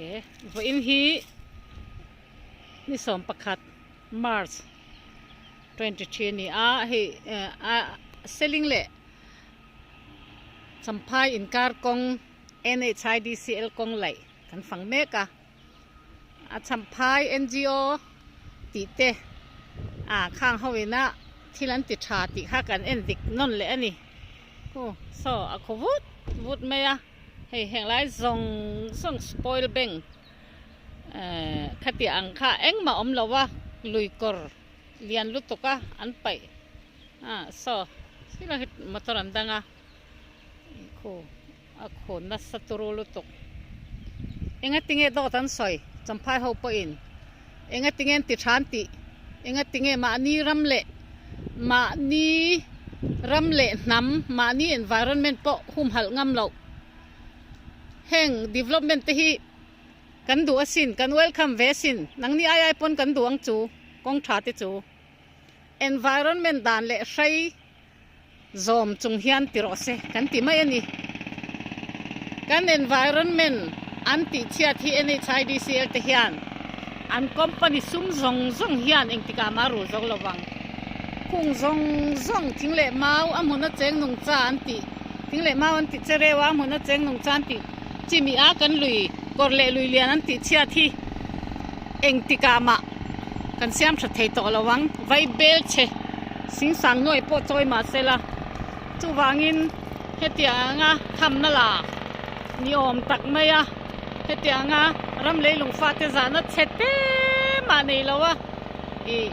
Okay. Vawiin hi ni 11 March 23 a ni a, hei a Seling leh Champhai inkar kawng NHIDCL kawng laih kan fang mek a, a Champhai NGO tih te ah khang ho ina thil an ti tha tih kha kan en dik nawn leh a ni. Khu saw a khaw vut vut mai a. Hei heng lai zawng zawng spoil bank eh khatiang ang kha engmah awm lo a lui kawr lian lutuk a an paih ah saw silai hi motor an dang a khu a khu nasa turu lutuk enga tinge dawt an sawi champhai ho pawhin enga tinge an ti tha an tih enga tinge mahni ram leh mahni ram leh hnam mahni environment pawh humhalh ngam loh heng development te hi kan duh asin kan welcome ve asin nangni ai ai pawn kan duh ang chu kawng tha te chu environment dan leh hrei zawm chung hian ti rawh se kan ti mai a ni. Kan environment an tih chhiat hi NHIDCL te hian an company sum zawng zawng hian engtikah mah a rul zo lo vang. Khung zawng zawng thing leh mau a hmun a cheng nung cha an tih thing leh mau an tih che reuh a a hmun a cheng nung cha an tih chimi a kan lui kawr leh lui lian an tih chhiat hi engtikah mah kan siam tha thei tawh lo ang. Vai bel che Singsang nuai pawh chawi mah se la, chuvangin hetianga thamna la ni awm tak mai a, hetianga ram leilung fate zahna chhe te mah nei lo a ih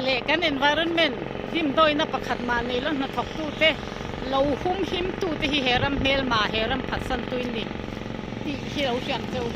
leh kan environment hlimdawina pakhat mah nei lo hnathawktute lo humhimtute hi he ram hmelma he ram phatsantuin ni tih hi lo hriam cheu.